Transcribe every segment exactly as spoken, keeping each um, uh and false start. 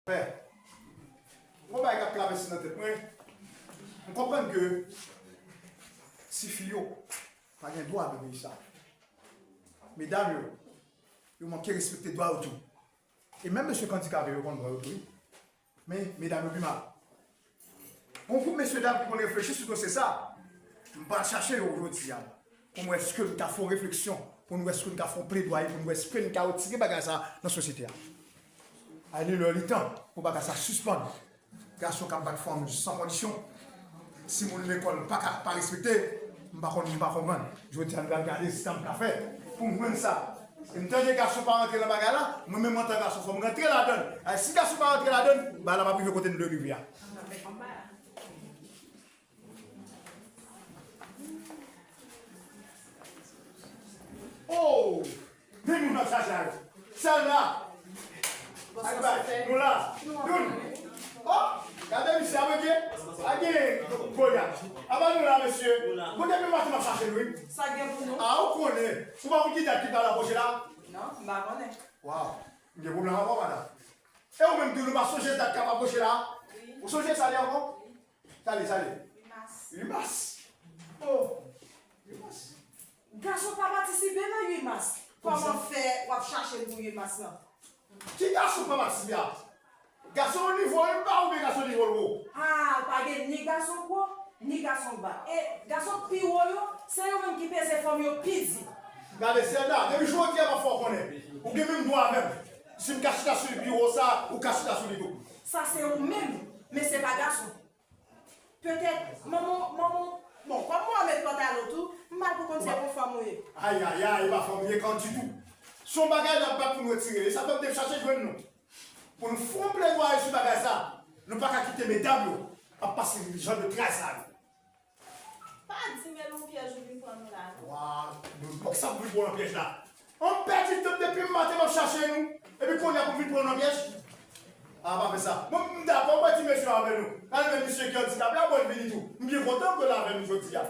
Pè, gon bagay k ap travèse nan tèt mwen. M konprann ke tifi yo pa gen dwa nan peyi sa. Medam yo, yo manke respekte dwa yo tou. E menm mesye k andikape yo konn dwa yo tou, wi. Men, medam yo pi mal. Yon gwoup mesye dam ki konn reflechi sou dosye sa, m pral chache yo jodi a. Pou m wè èske n ka fè yon refleksyon, pou n wè èske n ka fè yon pledwaye, pou n wè èske n ka retire bagay sa nan sosyete a. A li lè li tan pou bagay sa sispann. Gason k ap bat fanm san kondisyon. Timoun lekòl pa ka pa respekte. M pa konn, m pa konprann. Jodi a, n pral gade sa m ka fè pou m jwenn sa. E m tande gason pa rantre nan bagay la, mwen menm antan gason, fò m rantre ladan l. Ay, si gason pa rantre ladan l, bagay la p ap rive kote n dwe rive a. Oh! Men moun nan chaje a yo. Sèl la. Ak bay, nou la. Youn. Oh! Gade misye, a mwen gen. A gen Golyat. Aba nou la, mesye. Bon, depi maten m ap chache nou, wi. Sa gen pou nou? A, ou konnen. Ou pa konn ki dat ki pral apwoche la? Non, m pa konnen. Waw. M gen pwoblèm avè w, madanm. E ou menm tou, nou pa sonje dat k ap apwoche la? Wi. Ou sonje sa li ankò? Wi. Sa li, sa li? uit mas. Uit mas. Oh, uit mas. Gason pa patisipe nan uit mas. Kòman fè w ap chache l pou uit mas lan? Ki gason pa patisipe a? Gason nivo l ba oubyen gason nivo l wo? Ah, pa gen ni gason gwo, ni gason ba. E gason k pi wo yo, se yo menm ki peze fanm yo pi di. Gade, Sèda, depi jodi a m ap fè w konnen, ou gen menm dwa avè m. Si m ka chita sou biwo sa, ou ka chita sou li tou. Sa se ou menm, men se pa gason. Petèt, manman, manman, bon, kòm mwen met pantalon tou, m pa t pou konn se pou fanm ou ye. Ay, ay, ay, e pa fanm ou ye kan ditou. Se yon bagay n ap bat pou n retire. E sa fè m te chache jwenn nou. Pou n fè yon pledwaye sou bagay sa. Nou pa ka kite medam yo ap pase jan de tray sa yo. Pa di men yon pyèj ou vin pran nou la, non. Wa, nou, poukisa pou vin pran nan pyèj la? An pèdi tan depi maten m ap chache nou, epi kounye a pou vin pran nan pyèj? A, pa fè sa. Bon, m dakò, mwen di mesye avè nou. Gade men misye ki andikape a, bon, l vini tou. M byen kontan ke l avè nou jodi a.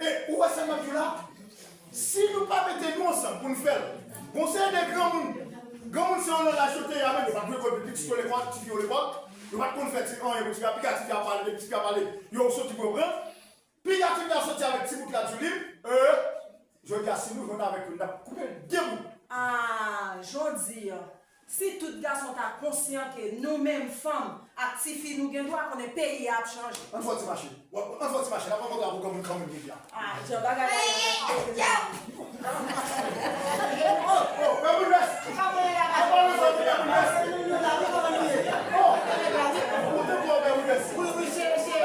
E ou wè sa m ap di w la? Si nou pa mete nou ansanm pou n fè l, gon seri de granmoun, granmoun se yon nan laj yo te ye, men yo pa t dwe voye pitit yo lekòl, tifi yo lekòl, yo pa t konn fè ti anyen pou tifi a, piga tifi a pale, depi tifi a pale, yo soti pran pran. Piga tifi a soti avèk ti bout la di li, e, jodi a si nou jwenn avèk yo, n ap koupe l de bout. Ah, jodi a, si tout gason ta konsyan ke nou menm fanm ak tifi nou gen dwa, konnen peyi a ap chanje. Ann fè yon ti mache. Ann fè yon ti mache. N ap rankontre avèk yon moun kanmenm jodi a. Ah, jan bagay la ye. Oh, oh, Pè Boulvès! Pè Boulvès! Pè Boulvès! Oh! Ou te bon, Pè Boulvès! Wi, wi, se, se,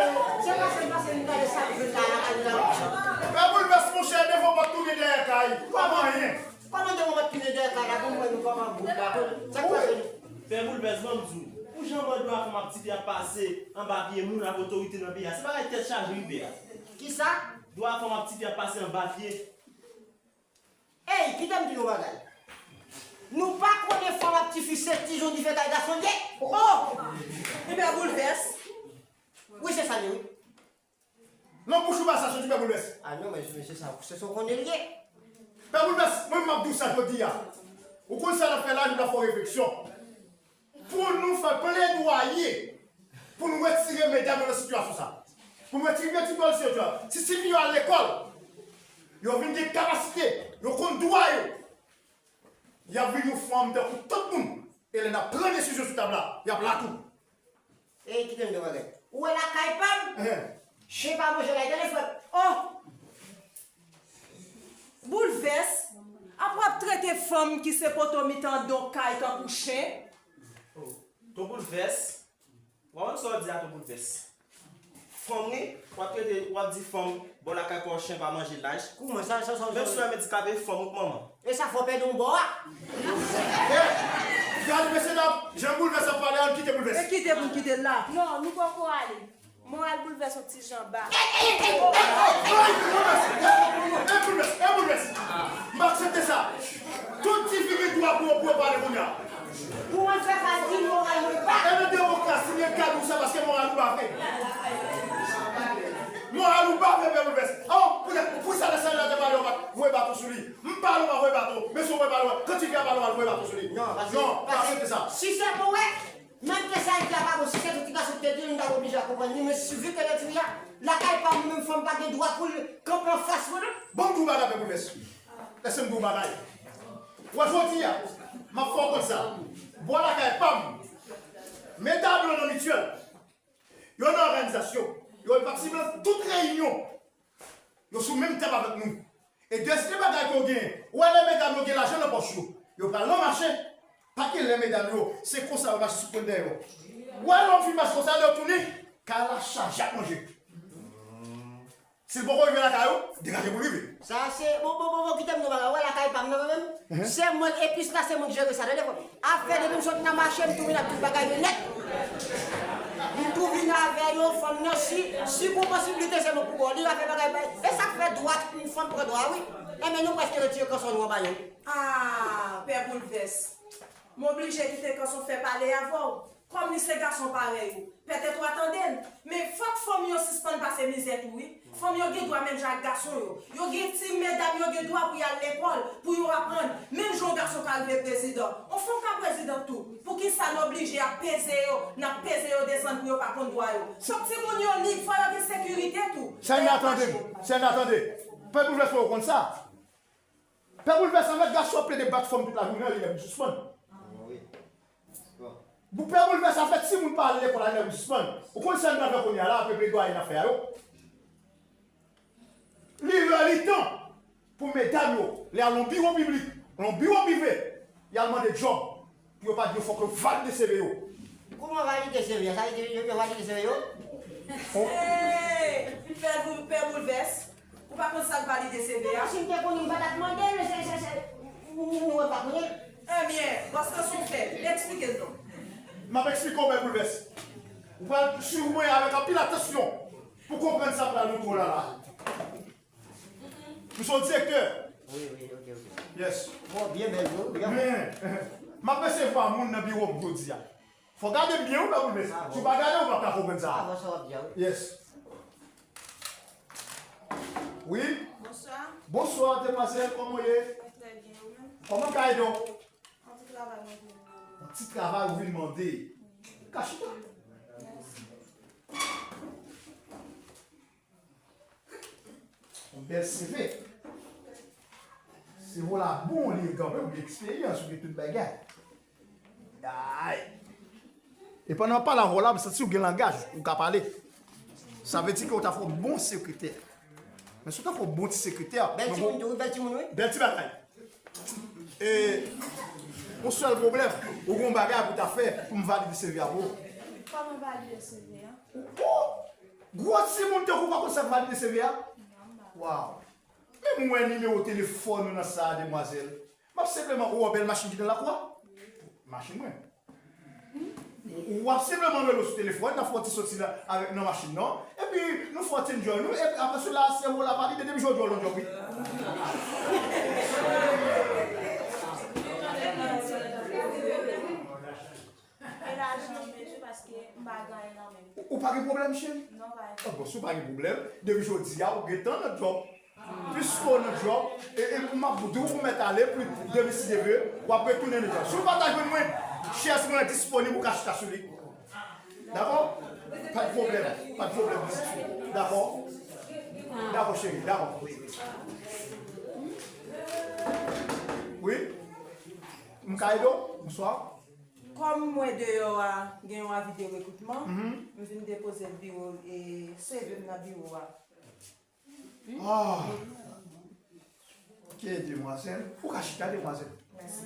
se pase, pase, nou gade sa ki vin la, la, la. Pè Boulvès, monchè, devan pòt tounen dèyè kay. Pa manyen. Kòman devan pòt tounen dèyè kay la, pou mwen, nou kòman bout la, pou sa k pase nou? Pè Boulvès, ban m di w, pou jan mwen dwa fanm ak tifi ap pase anba pye moun ak otorite nan peyi a, se bagay tèt chaje rive a. Kisa? Dwa fanm ak tifi ap pase anba pye. Ey, kite m di nou bagay. Nou pa konnen fanm ak tifi se ti zonbi fè kay gason l ye? Oh! Pè Boulvès. Wi, se sa l ye, wi. Nan bouch ou pa sa soti, Pè Boulvès. Ah non, men mesye sa, se sa w konnen l ye. Pè Boulvès, mwen m ap di w sa jodi a. Ou konn sa n ap fè la, nou t ap fè yon refleksyon. Pou nou fè pledwaye, pou nou retire medam yo nan sitiyasyon sa. Pou nou retire ti bòl sitiyasyon sa. Si tifi yo al lekòl, yo vin gen kapasite, yo konn dwa yo. Y ap vin yon fanm tankou tout moun. E lè n ap pran desizyon sou tab la, y ap la tou. Ey, kite m di w bagay. Ou wè lakay pa m? Chen pa manje la, tande frè m. Oh! Boulvès, apre w ap trete fanm ki se poto mitan do kay tankou chen. Oh, Ton Boulvès, w ap wè sa w di a, Ton Boulvès. Fanm, wi, w ap trete, w ap di fanm, bò lakay pa w chen pa manje laj. Kouman sa, sa, sa, menm si w wè medikape, fanm ou k manman. E sa fè w pèdi yon bò a. Gade, mesye dam, jan Boulvès ap pale a, ann kite Boulvès. E kite pou n kite l la. Non, nou poko ale. Moral Boulvès yon ti jan ba. Ey, Boulvès! Ey, Boulvès! Ey, Boulvès! M pa aksepte sa. Tout tifi gen dwa pou yo, pou yo pale kounye a. Pou mwen fè sa, di moral mwen ba. E nan demokrasi, men gade w sa, paske moral ou ba vre. Moral ou ba vre, Pè Boulvès. Oh, poutèt, pou sa lè Sèda te pale, w pa t voye baton sou li. M pale, w pa voye baton. Men si w voye baton, kan tifi a pale, w al voye baton sou li. Non, paske, non, pa aksepte sa. Si sèlman w wè, Menm ke sa Ayiti a pa bon, si se tout ti gason ki te di l, m ta oblije a konprann li, men si vi ke yo di a, lakay pa m, menm fanm pa gen dwa pou l kanpe anfas mwen, non. Bon, m di w bagay, Pè Boulvès. Lèse m di w bagay. Wè, jodi a, m ap fè w konn sa. Bò lakay pa m, medam yo nan Mityèl, yo nan òganizasyon, yo patisipe nan tout reyinyon. Yo sou menm tab avèk nou. E dènye bagay ke yo genyen, ou wè lè medam yo gen lajan nan pòch yo, yo pral nan mache. Pa gen lè medam yo, se konsa yo mache sou pwen dèyè yo. Ou wè lè yon fi mache konsa, lè yo tounen, kay la chaje ak manje. Si l poko rive lakay ou, degaje pou l rive. Sa se, bon, bon, bon, bon, kite m di w bagay, ou wè lakay pa m nan menm. Se mwen, epis la, se mwen ki jere sa, tande. Afè depi m sot nan mache, m tou vin ak tout bagay yo nèt. M tou vin avè yo, fanm nan, si, si gon posiblite, se mwen pou ba w li, afè bagay, bagay. E sa k fè dwa, fanm pran dwa, wi. Enben, nou prèske retire kanson nou anba yo. Ah, Pè Boulvès. M oblije kite kanson fè pale avè w. Kòm li se gason parèy ou, petèt w a tande l. Men fòk fanm yo sispann pase mizè tou, wi. Fanm yo gen dwa menm jan ak gason yo. Yo gen ti medam yo gen dwa pou y al lekòl, pou yo aprann. Menm jan yon gason ka rive prezidan, yon fanm ka prezidant tou. Poukisa n oblije ap peze yo, n ap peze yo desann pou yo pa konn dwa yo? Fòk timoun yo lib, fò yo gen sekirite tou. Sèlman tande, sèlman tande. Pè Boulvès fè w konn sa. Pè Boulvès, avèk gason ap plede bat fanm tout lajounen, li menm sispann. Pou Pè Boulvès, afè timoun pa al lekòl, li menm sispann. Ou konn sa n pral fè kounye a la, apre pledwaye n ap fè a yo? Li lè li tan pou medam yo, lè y al nan biwo piblik, nan biwo prive, y al mande djòb, pou yo pa di yo fòk yo valide C V yo. Kòman valide C V a? Sa vle di yo, yo valide C V yo? Hey! Pè Boul-, Pè Boulvès, ou pa konn sa k valide C V a? Si m te konnen, m pa t ap mande l, se, se, se, nou, nou, nou pa konnen. Ebyen, paske se w fè, eksplike l non. M ap eksplike w, Pè Boulvès. Ou pral swiv mwen avèk anpil atansyon pou konprann sa m pral montre w la la. M se yon direktè. Wi, wi, ok, ok. Yes. Bon, byen bèl, wi, byen. Men, m ap resevwa moun nan biwo m jodi a. Fò w gade m byen, wi, Pè Boulvès. Ah, bon. Si w pa gade, ou p ap ka konprann sa. Ah, bon, sa w ap di a, wi. Yes. Wi. Bonswa. Bonswa, demwazèl, kòman w ye? Mwen trè byen, ou menm? Kòman kay do? Yon ti travay mwen vin mande. Yon ti travay ou vin mande. Ka chita. Mèsi. Yon bèl C V. C V la bon, li gen anpil eksperyans, ou gen tout bagay. Ay. E pandan w ap pale avè w la, m santi w gen langaj, ou ka pale. Sa vle di ke w ta fè yon bon sekretè. Men si w ta fè yon bon ti sekretè, bèl timoun tou, wi, bèl timoun, wi. Bèl ti bagay. E, yon sèl pwoblèm, ou gen yon bagay pou w ta fè pou m valide C V a pou ou. Kòman valide C V a? Oh! Gwo timoun tankou w pa konn sa k valide C V a? Waw! Men m wè nimewo telefòn ou nan sa a, demwazèl. M ap senpleman, ou wè bèl machin ki nan lakou a? Machin mwen. W ap senpleman rele w sou telefòn, n ap fè yon ti soti la avèk nan machin nan. Epi, nou fè yon ti enjoy nou, epi apre sela, se ou la valide, depi jodi w nan djòb, wi. E lajan m bezwen paske m pa gen anyen nan men m. Ou, ou pa gen pwoblèm, cheri? Non, pa gen. Ah, bon, si w pa gen pwoblèm, depi jodi a, ou gentan nan djòb. Piske w nan djòb, e, e m ap di w ou mèt ale, pou demen si Dye vle, w ap retounen nan djòb. Si w pa ta jwenn mwen, chèz mwen disponib, ou ka chita sou li. Dakò? Pa de pwoblèm, pa de pwoblèm. Dakò? Dakò, cheri, dakò. Wi? M ka ede w? Bonswa. Kòm m wè deyò a gen yon avi de rekritman, m vin depoze biwo, e, C V m nan biwo a. Ah. Ok, demwazèl. Ou ka chita, demwazèl. Mèsi.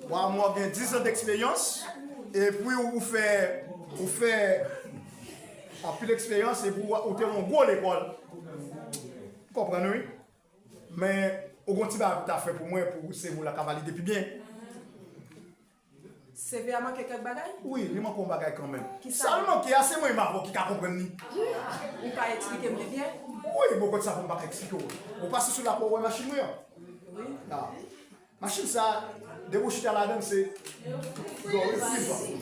Wa, mwen gen diz an deksperyans, epi ou fè, ou fè anpil eksperyans, epi ou, ou te nan yon gwo lekòl. Ou konprann, wi? Men, ou gon ti bagay pou ta fè pou mwen, pou C V w la ka valide pi byen. C V a manke kèk bagay? Wi, li manke yon bagay kanmenm. Kisa? Sa l manke a, se mwen menm avè w ki ka konprann li. Ou ka eksplike m pi byen? Wi, bon, kot sa pou m pa ka eksplike w? Ou pase sou la pou w wè machin mwen an. Wi. La. Machin sa, depi w chita ladan l, se dlo, wi, wi, wi.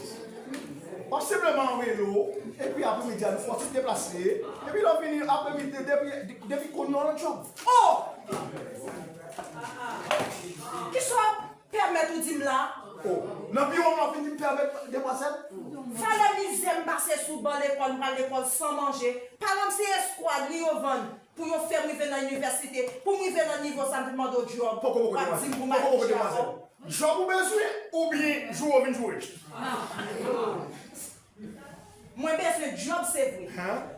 W ap senpleman rele w, epi apremidi a nou fè yon ti deplase, epi lè w vini apremidi, depi, depi kounye a w nan djòb. Oh! Kisa w pèmèt ou di m la? Oh, nan biwo m w ap vin di m pèmèt demwazèl? Valè mizè m pase sou ban lekòl, m pral lekòl san manje. Paran m se eskwad li yo vann pou yo fè m rive nan inivèsite, pou m rive nan nivo sa m vin mande w djòb. Poko, poko, w ap di m pou m ale chita kò. Djòb ou bezwen, oubyen joure w vin joure? Mwen bezwen djòb, se vre.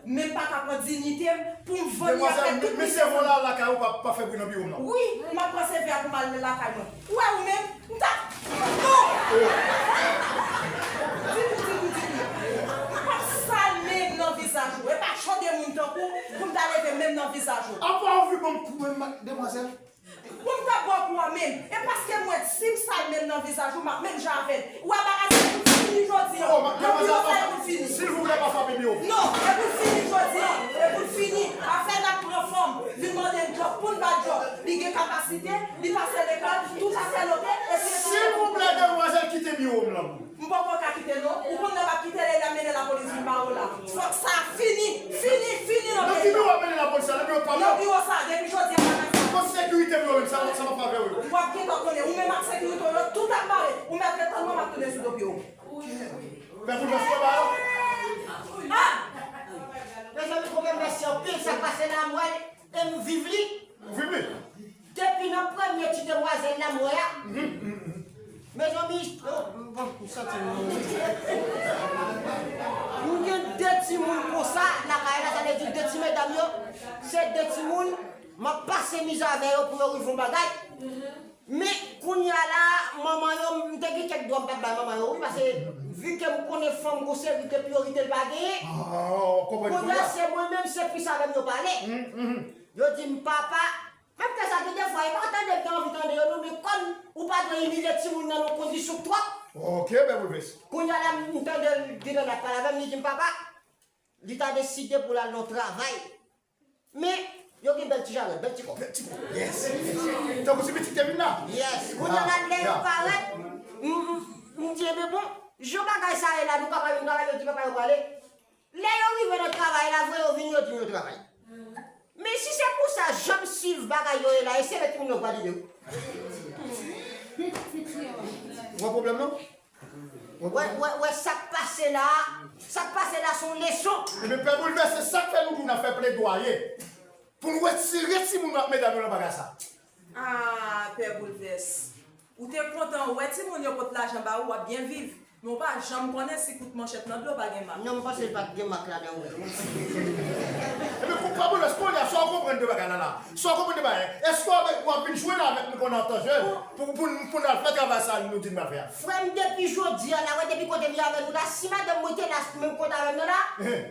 Men m pa ka pran diyite m pou m vann li ak tèt tout misye. Demwazèl, men sèvo la lakay ou pa, pa fè bri nan biwo m nan. Wi, m ap pran sèvo a pou m al lakay mwen. Ou wè ou menm, m t ap, non! Di pou, di pou, di pou. M p ap sal men m nan vizaj ou. E pa jan de moun tankou w pou m ta leve men m nan vizaj ou. Apa w vle ban m kou menm, demwazèl? Pou m ta ba w kou a menm. E paske m wè si m sal men m nan vizaj ou, m ap menm jan avè l. Ou wè bagay sa e pou fini jodi an. Nan biwo sa e pou fini. Silvouplè, pa frape biwo. Non, e pou fini jodi an. E pou fini. Afè n ap pran fanm, vin mande n djòb, pou n ba l djòb. Li gen kapasite, li pase lekòl, tout afè l oke, epi... Silvouplè, demwazèl, kite biwo m lan. M poko ka kite non. Ou konn lè m ap kite l, e lè m mennen lapolis vin ba ou la. Fòk sa fini, fini, fini nan peyi a. Nan ki biwo w ap mennen lapolis la? Nan biwo pa m? Nan biwo sa, depi jodi a, bagay sa. Bon, sekirite m yo menm, sa, sa m ap fè avè yo? W ap gentan konnen, ou menm ak sekirite w yo, tout ap mare. Ou mèt ret tann mwen, m ap tounen sou do pye w. Fè pou l fè fwa ba yo. Ah! Mezanmi, pwoblèm mèsi anpil, sa k pase la, m wè l, e m viv li. Ou viv li? Depi nan premye ti demwazèl la m wè a, mezanmi, oh, bon, m santi m. M gen de timoun konsa lakay la, sa vle di de ti medam yo, se de timoun, m ap pase mizè avè yo pou yo rive yon bagay. Men, kounye a la, manman yo, m te gen kèk dwa m pa t bay manman yo, wi, paske, vi ke m konnen fanm gon seri de priyorite l pa genyen, kounye a se mwen menm, se plis avè m yo pale. Yo di m, papa, Menm ke sa gen defwa, e pa tande m te anvi tande yo non, men kòm ou pa dwe imilye timoun nan nan kondisyon twòp. Ok, bèl boulvès. Kounye a la, m tande l gentan ap pale avè m, li di m, papa, li ta deside pou l al nan travay. Men, yo gen bèl ti jarèt, bèl ti kòb. Bèl ti kòb, yes. Tankou ti pitit te vin la. Yes. Kounye a la, lè yo parèt, m, m, m di, enben bon, jan bagay sa ye la, nou pa pale, nou pa pale, yo di papa yo prale. Lè yo rive nan travay la, vre yo vini, yo di m yo travay. Men si se pou sa, jan m swiv bagay yo ye la, e se lè timoun yo pral ide w. Ou wè pwoblèm nan? Wè, wè, wè sa k pase la, sa k pase la se yon leson. Ebyen, pè Boulvès, se sa k fè nou di w n ap fè pledwaye pou n retire timoun yo ak medam yo nan bagay sa. Ah, pè Boulvès. Ou te kontan wè timoun yo pot lajan ba ou, w ap byen viv. Men w pa janm konnen si kout manchèt nan dlo pa gen mak. Non, m panse l pa t gen mak ladan, wi. Ebyen, kou pa boulvès, kounye a, sa w konprann de bagay la la? Sa w konprann de bagay? Èske w ap, w ap vin jwenn avèk nou pandan tan jèn pou, pou, pou n al fè travay sa nou di n pral fè a? Frè m, depi jodi a la, wè, depi kote m ye avè nou la, si madanm mwen te la menm kote avè m nan la,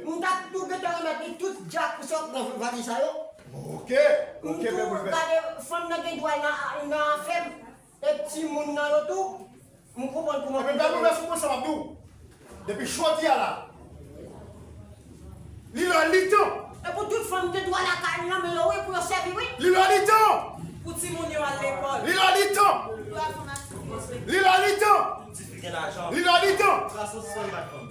m t ap tou gentan remèt li tout djak pou sa nan valiz sa yo. Ok, ok, pè Boulvès. M tou gade fanm nan gen dwa nan, nan afè m. E timoun nan yo tou, m konprann kouman. Ebyen, pè Boulvès, ou konn sa m ap di w? Depi jodi a la, li lè li tan. E pou tout fanm gen dwa lakay nan men yo, wi, pou yo sèvi, wi. Li lè li tan. Pou timoun yo al lekòl. Li lè li tan. Li lè li tan. Li lè li tan.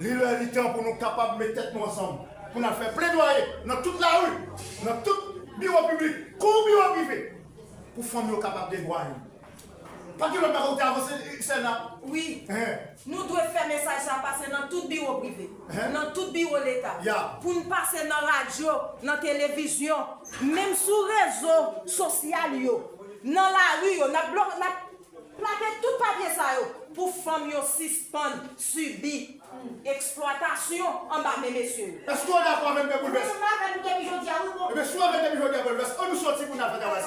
Li lè li tan pou nou kapab met tèt nou ansanm, pou n al fè pledwaye nan tout lari, nan tout biwo piblik, kou biwo prive, pou fanm yo kapab gen dwa yo. Pa gen lòt bagay ou te avanse, Sèna? Wi. Nou dwe fè mesaj sa pase nan tout biwo prive, nan tout biwo leta. Pou n pase nan radyo, nan televizyon, menm sou rezo sosyal yo, nan lari yo, n ap blo-, n ap plake tout papye sa yo pou fanm yo sispann sibi eksplwatasyon anba men mesye yo. Èske w dakò avè m, pè Boulvès? Mwen menm avè nou depi jodi a, wi, bon. Ebyen, si w avè m depi jodi a, pè Boulvès, ann nou sòti pou n al fè travay.